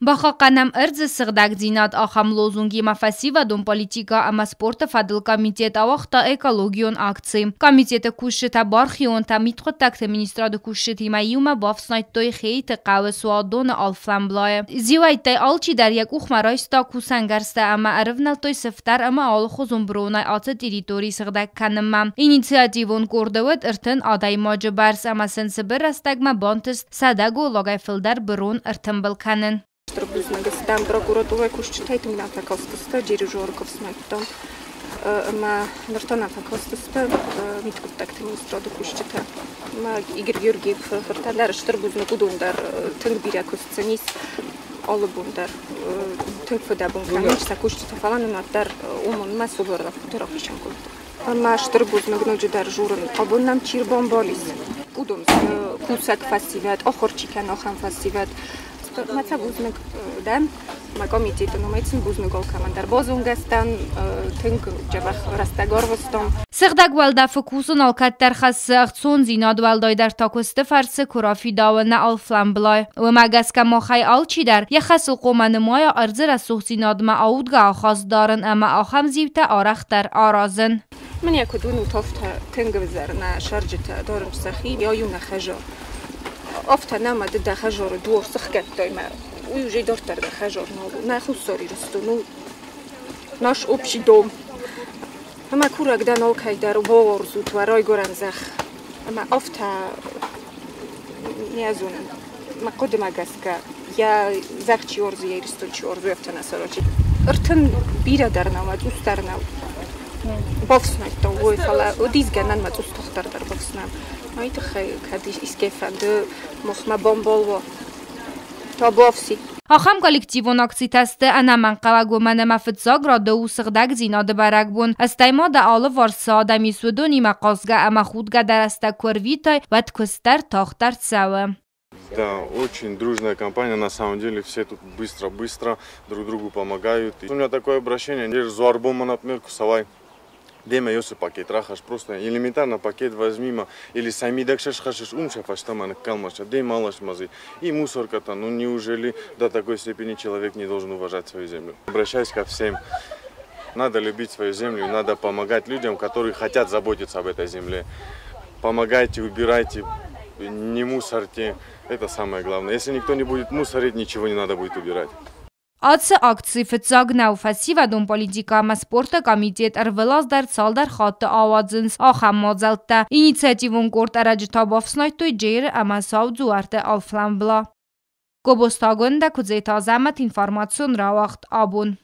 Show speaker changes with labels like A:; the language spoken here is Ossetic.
A: Бахъахъхъӕнӕм ӕрдзы сыгъдӕгдзинад, ахӕм лозунгимӕ фӕсивӕдон политикӕ ӕмӕ спорты фӕдыл комитет ауагъта экологион акци. Комитеты кусджытӕ бархионтӕ мидхъуыддӕгты министрады кусджытимӕ иумӕ бафснайдтой Хейты хъӕуы суадоны алфӕмблайы. Зиуӕйттӕй алчидӕр йӕ къухмӕ райста кусӕнгӕрзтӕ ӕмӕ ӕрывнӕлдтой сыфтӕр ӕмӕ алыхуызон бронӕй ацы территори сыгъдӕг кӕнынмӕ. Инициативон къорды уыд 30 адӕймаджы бӕрц ӕмӕ сын цыбыр рӕстӕгмӕ бантыст 100 голлагӕй фылдӕр брон ӕртымбыл кӕнын.
B: Стыр бузныг стӕм прокуратурӕйы кусджытӕй, тынг нӕ фӕкастысты, дирижеры куы фснайдтам ӕмӕ ныр та нӕ фӕкастысты мидхъуыддӕгты министрады кусджытӕ. Ӕмӕ Игорь Георгиев фыртӕн дӕр стыр бузныг, уыдон дӕр тынг бирӕ куыст сын ис алы бон дӕр тынг фыдӕбон кӕнынц сӕ кусджытӕ, фӕлӕ нымад дӕр уымӕн мӕ сувӕр рахицӕн кодта. Ӕмӕ стыр бузныг ноджыдӕр журын, абон нӕм чи рбамбал ис, уыдон кусӕг фӕсивӕд, ахуыр чи кӕны, ахӕм фӕсивӕд. Мӕ цӕ бузныг дӕн, мӕ комитеты номӕй сын бузныг алкӕмӕн дӕр базонгӕ стӕм, тынг дзӕбӕх рӕстӕг арвыстам.
A: Сыгъдӕг уӕлдӕфы кусын алкӕддӕр хӕссы ӕхцондзинад, уӕлдайдӕр та куысты фӕрцы куы рафидауы нӕ алфамблай. Уымӕ гӕсгӕ махӕй алчидӕр йӕ хӕсыл хъуамӕ нымайа ӕрдзы рӕсугъддзинадмӕ аудгӕ ахаст дарын ӕмӕ ахӕм зиутӕ арӕхдӕр аразын.
B: Мын йӕ куыд уынут, афтӕ тынг ӕвзӕр нӕ сӕрджытӕ дарынц сӕхи, йа-иу нӕ хӕзар. Афтӕ нӕма ды дӕ хӕзары дуар сыхгӕдтай мӕ уый уже дарддӕр дӕ хӕзар нал у. Нӕ Хуссар Ирыстон у наш общий дом. Ӕмӕ курӕг дӕн алкӕй дӕр, бауарзут уӕ райгуырӕн зӕхх. Ӕмӕ афтӕ не зонын. Мӕ хъуыдымӕ гӕсгӕ, йӕ зӕхх чи уарзы, йӕ Ирыстон чи уарзы, афтӕ нӕ саразы. 30 бирӕ дӕр нӕу, цъус дӕр нӕу. Бафснайдтон уый, фӕлӕ уыдис гӕнӕн мӕ цъус тыхдӕр дӕр бафснайын. Уый тыххӕй кӕд искӕй фӕнды махмӕ бамбал уа, табуафси.
A: Ахӕм коллективон акцитӕ сты ӕнӕмӕнгхъӕуӕг, уымӕн ӕмӕ фыццаг рады у сыгъдӕгдзинады бӕрӕгбон. Стӕй ма дӕ алыварс цы адӕм ис, уыдонимӕ хъазгӕ ӕмӕ худгӕ дӕ рӕстӕг куы ӕрвитай, уӕд куыст дӕр тагъддӕр цӕуы.
C: Да, очень дружная компания, на самом деле все тут быстро-быстро друг другу помогают. У меня такое обращение, дзуарбонмӕ, например, куы цӕуай, демӕ ёсы пакет рахӕсс, просто элементарно пакет возьми ма, или сӕ мидӕг сӕ схӕссыс, уым сӕ фӕстӕмӕ ныккалма сӕ, демӕ алас ма дзы. И мусорка-то, ну неужели до такой степени человек не должен уважать свою землю? Обращаюсь ко всем. Надо любить свою землю, надо помогать людям, которые хотят заботиться об этой земле. Помогайте, убирайте, не мусорьте. Это самое главное. Если никто не будет мусорить, ничего не надо будет убирать.
A: Ацы акци фыццаг нӕу, фӕсивӕдон политикӕ ӕмӕ спорты комитет ӕрвылаз дӕр цалдӕр хатты ауадзынц ахӕм мадзӕлттӕ. Инициативон къорд ӕрӕджы та бафснайдтой Джеры ӕмӕ Сау дзуӕртты алфамбла. Гобозты Агуындӕ, Куыдзеты Азӕмӕт, информацион рауагъд «Абон».